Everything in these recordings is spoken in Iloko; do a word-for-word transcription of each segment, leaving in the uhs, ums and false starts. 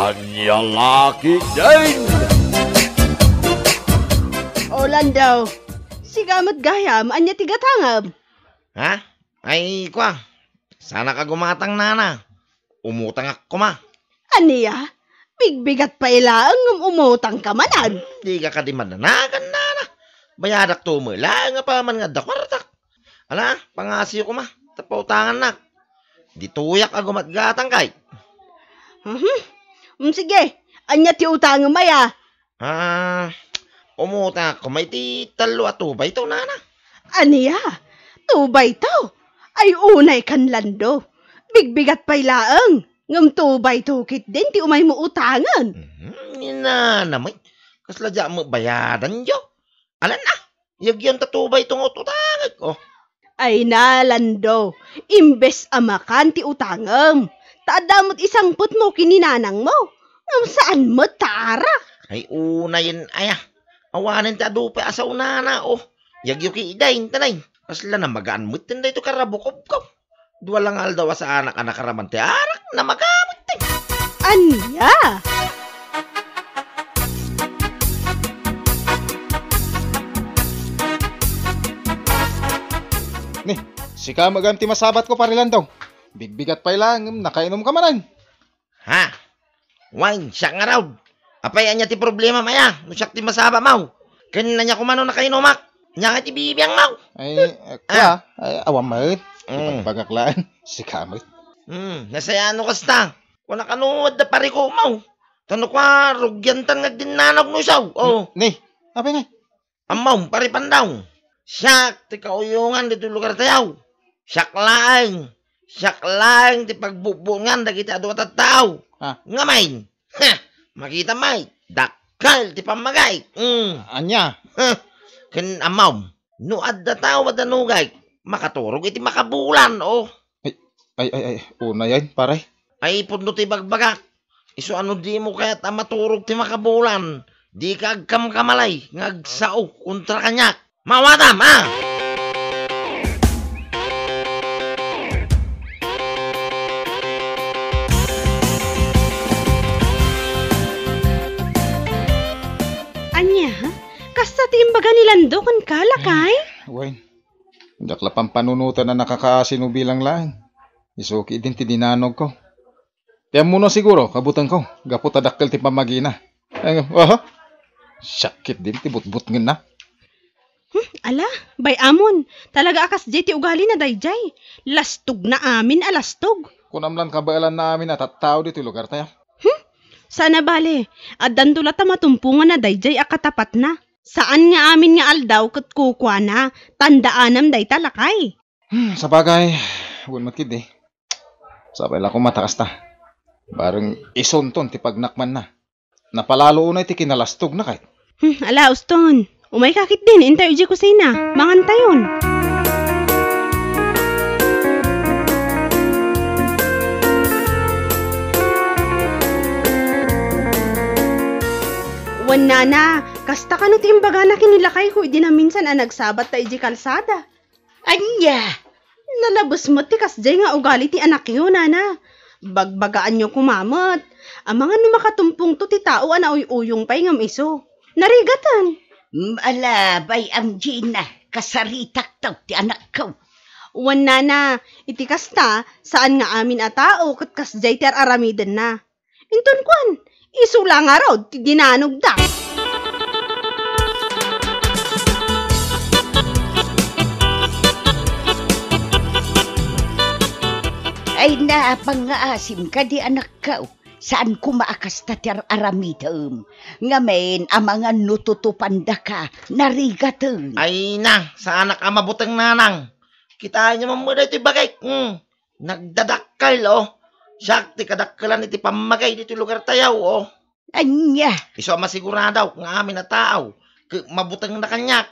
Ania la ketdin? O, Lando, sika met gayam, ania ti gatangem? Ha? Ay, kua, saanak a gumatang, nana. Umutangak koma. Ania? Bigbigat pay laeng ngem umutangka manen? Dika kadi madanagan, nana. Bayadakto met laeng apaman nga adda kuartak. Ala, pangasiyo koma, ta pautangannak. Ditoyak a gumatgatang kay. Mhm. Mm, sige, ania ti utangem aya? Ah, umutangak koma iti tallo a two by two, nana. Ania? Two by two? Ay, unay kan, Lando. Bigbigat pay laeng. Ngem two by two ketdin ti umaymo utangen. Mhm, ni nana met. Kasla diak met bayadanyo. Alan a, yagyan ta two by two nga ututangek, oh. Ay na, Lando, imbes a makan ti utangem, ta adda met isangpetmo ken ni nanangmo, ngem saan met ta arak. Ay, unayen aya. Awanen ti adu pay a sao, nana, oh. Yagyo ketdin, tanay. Kasla namagaan met daytoy karabukobko. Dua la nga aldaw a saanak a nakaraman ti arak, namaga met ti. Ania? Ni, sika met gayam ti masabatko, Pare Lando. Bigbigat pay laeng, nakainumka manen. Ha? Wen, siak ngarud. Apay, ania ti problemam aya? No siak ti masabatmo. Ken ania koma no nakainumak? Ania ngay ti bibiangmo? Ay, eh, Ah. kua, ay, awan met. Mm. Ibagbagak laeng. Sika met. Hmm, nasayaat no kasta. Kunak no adda parikutmo. Ta no kua, rugiantan nga agdinnanag no isu. Oh. Ni, apay ngay? Ammom, Pare Pandaw, siak ti kauyongan ditoy lugartayo. Siak laeng, siak laeng ti pagbutbutngan dagiti adu a tattao. Ah. Ngamin, ha, makitam met, dakkel ti pammagik. Mm. Ania? Ha, ken ammom, no adda tao a danogik, makaturog iti makabulan, oh. Ay, ay, ay, ay, unayen, pare. Ay, pudno ti bagbagak. Isu a no dimo kayat a maturog ti makabulan, dika agkamkamali nga agsao kontra kaniak. Maawatam, a! Ania? Kasta ti imbaga ni Lando kenka, lakay? Wen, diak la pampanunoten a nakakaasi no bilang laeng. Isu ketdin ti dinanogko. Ti ammono siguro, kabutengko, gapu ta dakkel ti pammagina. Ay, aha? Siak ketdin ti butbutngenna. Hmm, ala, bay-amon, talaga a kasdiay ti ugalina daydiay. Lastogna amin a lastog. Kunam lan kabaelanna amin a tattao ditoy lugartayo. Hmm? Saan a bale, addanto latta matumponganna daydiay a katapatna. Saan nga amin nga aldaw ket kukuana, tandaanam dayta, lakay. Hmm, sabagay, wen met ketdi. Sapay la koma ta kasta. Bareng isunton ti pagnakmanna. Napalalo unay ti kinalastogna kay. Hmm, ala, uston. Umayka ketdin, intayo idiay kusina. Mangantayon. Wen nana, kasta kano ti imbagana ken ni lakayko idi naminsan a nagsabatta idiay kalsada? Ania? Nalabes met ti kasdiay nga ugali ti anakyo, nana. Bagbagaanyo koma met. Amangan no makatumpongto ti tao a nauy-uyong pay ngem isu. Narigaten. Mm, ala, bay-am Gina, kasaritakto ti anakko. Wen nana, iti kasta, saan nga amin a tao ket kasdiay ti ar-aramidenna. Inton kuan, isu la ngarud ti dinanogda. Ay, naapang nga asim kadi, anakko. Saan koma a kasta ti ar-aramidem. Ngamin, amangan no tutupandaka, narigaten. Ay na, saanak a mabuteng, nanang. Kitaenyo man met daytoy bagik. Hmm. Nagdadakkel, oh. Siak ti kadakkelan iti pammagik ditoy lugartayo, oh. Ania? Isu a masiguradok nga amin a tao ket mabutengda kaniak.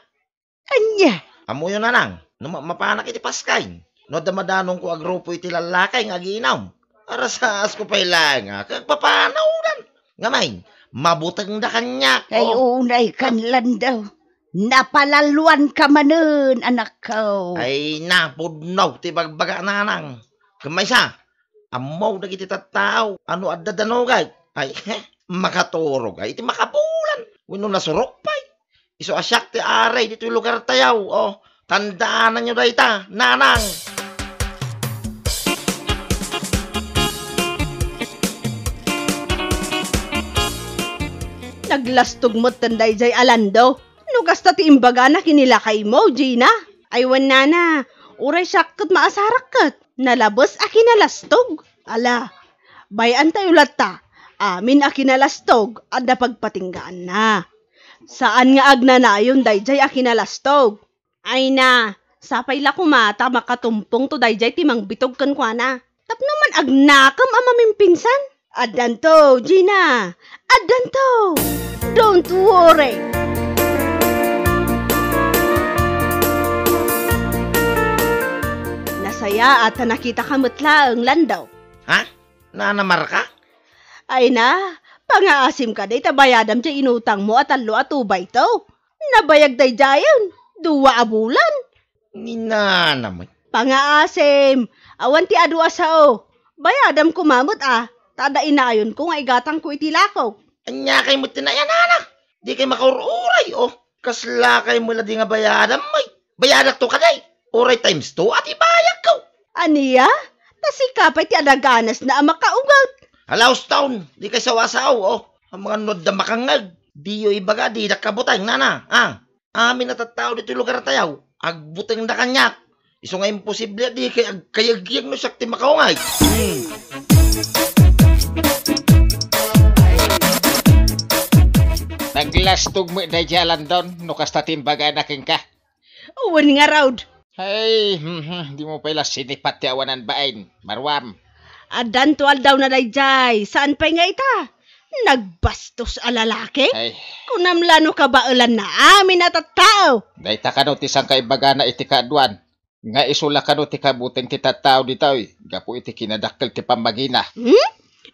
Ania? Ammoyo, nanang, no ma-, mapanak iti paskay, no adda madanongko a grupo iti lallaki nga agiinum, arasaasko pay laeng a ket agpapanawdan. Ngamin, mabutengda kaniak, Ay, oh. Unay kan Lando. Napalalluanka manen, anakko. Ay, napudno ti bagbagak, nanang. Ken maysa, ammo dagiti tattao a no adda danogik, Ay, he, makaturog ay iti makabulan. Wenno nasurok pay. Isu a siak ti ari ditoy lugartayo. O, tandaananyo dayta, nanang. Naglastog metten daydiay a Lando. No kasta ti imbagana ken ni lakaymo, Gina. Ay wen, nana, uray siak ket maasarak ket nalabes a kinalastog. Ala, bay-antayo latta, amin a kinalastog adda pagpatinggaanna. Saan nga agnanayon daydiay a kinalastog. Ay na, sapay la koma ta makatumpongto daydiay ti mangbitog kenkuana. Tapno man agnakem a mamimpinsan. Addanto, Gina! Addanto! Don't worry! Nasayaat ta nakitaka met laeng, Lando. Ha? Nana Marka? Ay na, pangaasim kadi ta bayadam ti inutangmo a tallo a tubayto. Nabayag daydiayen, dua a bulan. Ni nana met. Pangaasim, awan ti adu a sao. Bayadam koma met a, ta adda inayonko nga igatangko iti lakok. Ania kay met ti nayanana? Dikay makaur-uray, o. Kasla kay met la di nga bayadam, ay. Bayadakto kadi. Uray times two a ti bayagko. Ania? Ta sika pay ti adda ganasna a makaugat. Hala, uston, dikay sao-sao, o. Amangan no adda makangngeg. Diyo ibaga, didak kabuteng, nana, a. Amin a tattao ditoy lugartayo, agbutengda kaniak. Isu nga imposible a dikay agkayagyag no siak ti makaungay. Hmm. Naglastog met daydiay a Lando no kasta ti imbagana kenka. Wen ngarud. Ay, hmm, hmm, dimo pay la sinipat ti awanan bain, maruam. Addanto aldawna daydiay, saan pay nga ita? Nagbastos a lalaki? Ay. Kunam la no kabaelanna amin a tattao. Dayta kano ti sangkaibagana iti kaaduan, nga isu la kano ti kabuteng ti tattao ditoy, gapu iti kinadakkel ti pammagina. Hmm?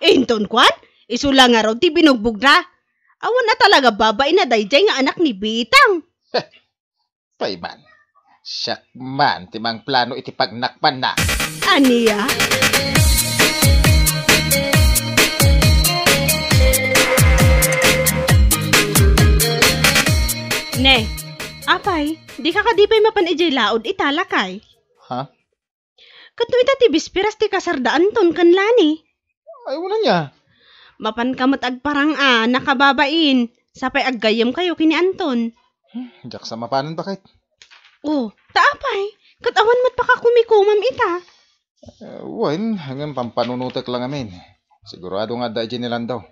Inton kuan, isu la ngarud ti binugbogda. Awan a talaga babaina daydiay nga anak ni Bitang. Pay man, siak man ti mangplano iti pagnakpanna. Ania? Ne, apay, dika kadi pay mapan idiay laod ita, lakay? Ha? Ket no ita ti bisperas ti kasarda Anton ken Lani? Ay, wen ania? Mapanka met agparang a nakababain, sapay aggayyemkayo ken ni Anton. Hmm, diak sa mapanen, baket. O, ta apay, ket awan met pakakumikomam ita. Eh, wen, ngem pampanunotek la ngamin. Sigurado nga adda idiay ni Lando.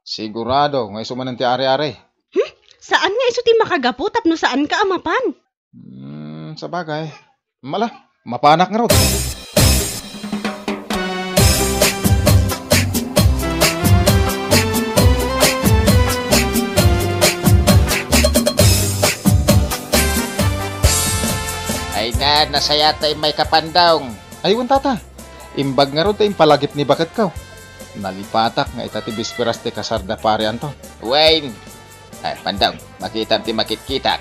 Sigurado nga isu manen ti ari-ari. Hmm? Saan nga isu ti makagapu tapno saanka a mapan? Hmm, sabagay. Mala, mapanak ngarud. Ay na, nasayaat ta immay ka, Pandong. Ay, wen, tata. Imbag ngarud ta impalagip ni baketko. Nalipatak nga ita ti bisperas ti kasarda Pari Anton. Wen, Ay, Pandong, makitam ti makitkitak.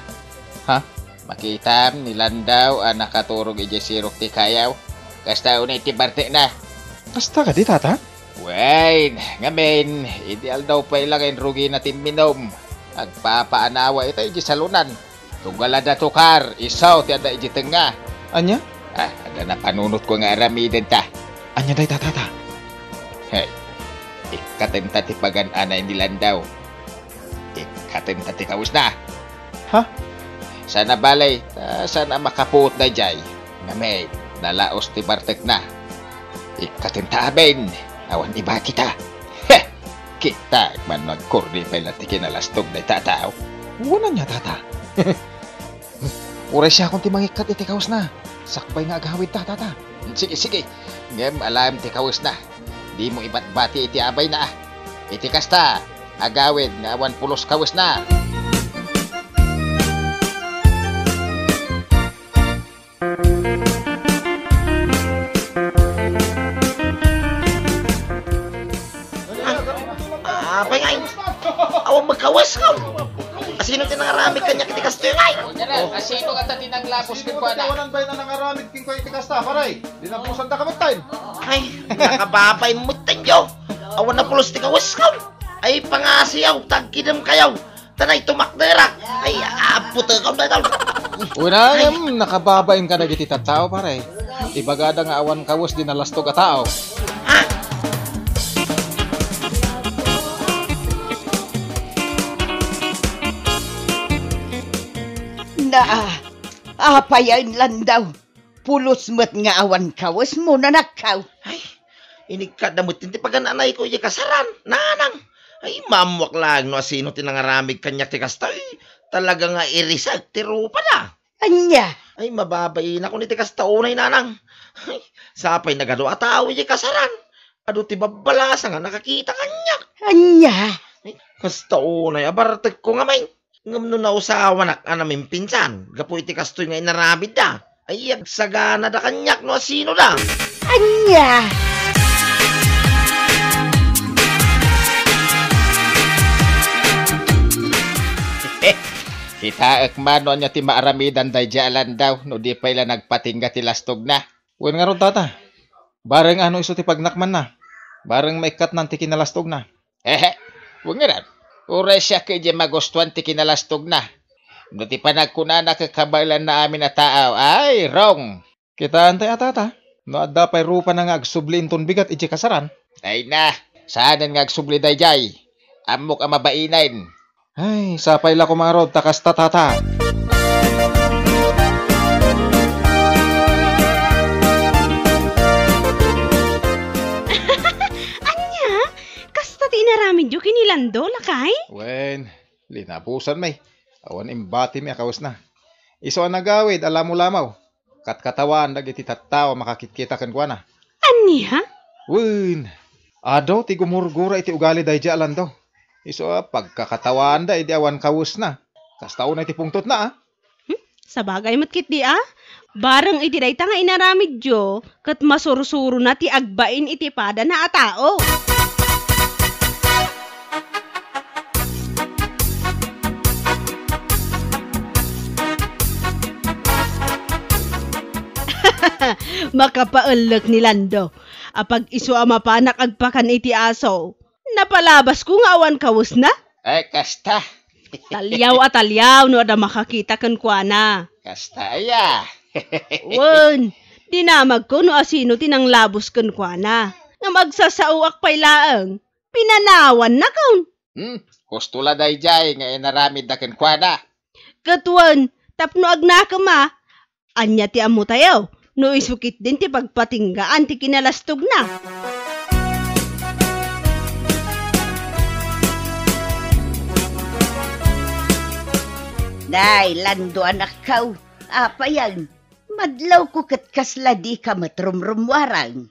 Ha? Makitam ni Lando a nakaturog idiay sirok ti kayaw. Kasta unay ti bartekna. Kasta kadi, tata? Wen, ngamin, idi aldaw pay la nga inrugina ti imminum. Agpapaanawa ita idiay salonan. Tunggal adda tukar, isu ti adda idiay tengnga. Ania? Ah, adda napanunotko nga aramidenta. Ania dayta, tata? Hey, ikkatenta ti pagan-anay ni Lando. Ikkatenta ti kawesna. Ha? Saan a bale, ta saan a makapuot daydiay. Ngamin, nalaos ti bartekna. Ikkatenta amin, awan ibakita. Heh! Kita, agmanno agkurdi pay la ti kinalastog dayta a tao. Wen ania, tata? Uray siakon ti mangikkat iti kawesna. Sakbay nga agawidta, tata. Sige, sige. Ngem alaem ti kawesna. Dimo ibatbati iti abayna, a. Iti kasta, agawid nga awan pulos kawesna. Ah, apay ngay? Awan met kawesko. Asino ti nangaramid kaniak iti kastoy ngay? O, asino ngata ti nanglabos kenkuana? Asino ti awanan bay nga nangaramid kenkuana iti kasta, pare? Dinabusan da ka met tayo. Ay, nakababay met tayo. Awan a pulos ti kawesko. Ay, pangasiaw, tagkidem kayo. Tanay tumakderak. Ay, aputekon na ito. Unangem, nakababain ka dagiti tattao, pare. Ibagada nga awan kawes di nalastog a tao. Ha? Naa, apay a inlandaw? Pulos met nga awan kawesmo, nanakkaw. Ay, inikkat da met ti pagan-anayko iti kasaran, nanang. Ay, maammoak laeng no asino ti nangaramid kaniak ti kastoy. Talaga nga irisek ti rupada. Ania? Ay, mababainakon iti kasta unay, nanang. Ay, sapay nagadu a tao iti kasaran. Adu ti babbalasa nga nakakita kaniak. Ania? Ay, kasta unay a bartekko ngamin. Ngem no nausawanak a namimpinsan gapu iti kastoy nga inaramidda, ay agsaganada kaniak no asinoda. Ania? Kitaek man no ania ti maaramidan daydiay a landaw no di pay la nagpatingga ti lastogna. Wen ngarud, tata, bareng ano isu ti pagnakmanna, bareng maikkatnan ti kinalastogna. Hehe, wen ngarud, uray siak idiay magustuan ti kinalastogna. No ti panagkunana ket kabaelanna amin a tao, ay, wrong! Kitaentay a, tata, no adda pay rupana nga agsubli inton bigat idiay kasaran. Ay na, saanen nga agsubli daydiay. Ammok a mabainen. Ay, sapay la koma ngarud ta kasta, tata. Ania? Kasta ti inaramidyo ken ni Lando, lakay? Wen, linabusanmi. Awan imbatimi a kawesna. Isu a nagawid a lamolamaw. Katkatawaan dagiti tattao a makakitkita kenkuana. Ania? Wen, adu ti gumurgura iti ugali daydiay a Lando. Isu a pagkakatawaanda idi awan kawesna. Kasta unay ti pungtotna, a. Hmm? Sabagay met ketdi, a. Bareng iti dayta nga inaramidyo, ket masursurona ti agbain iti padana a tao. Makapaellek ni Lando. Apag isu a mapanak agpakan iti aso, napalabasko nga awan kawesna? Ay, kasta. Taliaw a taliaw no adda makakita kenkuana. Kasta aya. Wen, dinamagko no asino ti nanglabus kenkuana. Ngem agsasaoak pay laeng. Pinanawannakon. Hmm, husto la daydiay nga inaramidda kenkuana. Ket wen, tapno agnakem a, ania ti ammotayo no isu ketdin ti pagpatinggaan ti kinalastogna? Nay, Lando, anakko, apayan, madlawko ket kasla dika met rumrummuarang.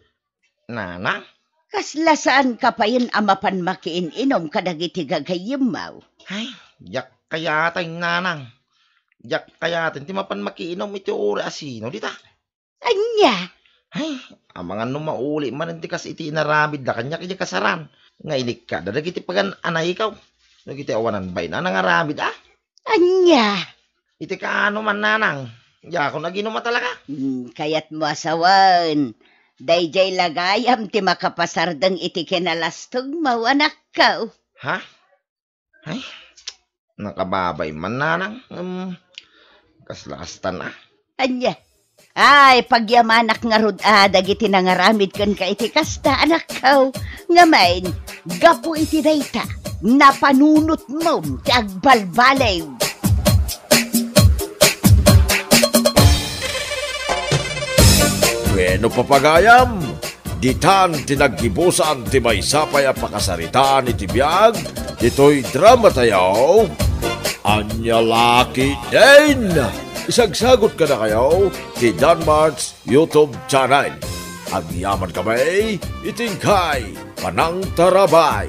Nanang? Kasla saanka payen a mapan makiin-inom kadagiti gagayyemmo? Ay, diak kayaten, nanang. Diak kayaten ti mapan makiinom iti uray asino dita. Ania? Ay, amangan no mauli manen ti kas iti inaramidda kaniak iti kasaran. Nga inikkada dagiti pagan-anayko. Dagiti awanan bain a nangaramid, a. Ania? Iti kaano man, nanang? Diakon aginum a talaga. Hmm, kayatmo a sawen, daydiay la gayam ti makapasardeng iti kinalastogmo, anakko. Ha? Ay, nakababay man, nanang. Um, kasla kastan, a. Ania? Ay, pagyamanak ngarud a dagiti nangaramid kenka iti kasta, anakko. Ngamin, gapu iti dayta, napanunotmon ti agbalbaliw. Bueno, papagayam, ditan ti naggibusan ti maysa pay a pakasaritaan iti biag ditoy dramatayo, Ania La Ketdin. Isagsagut kadakayo ti Danmart's YouTube channel. Agyaman kami iti inkay panangtarabay.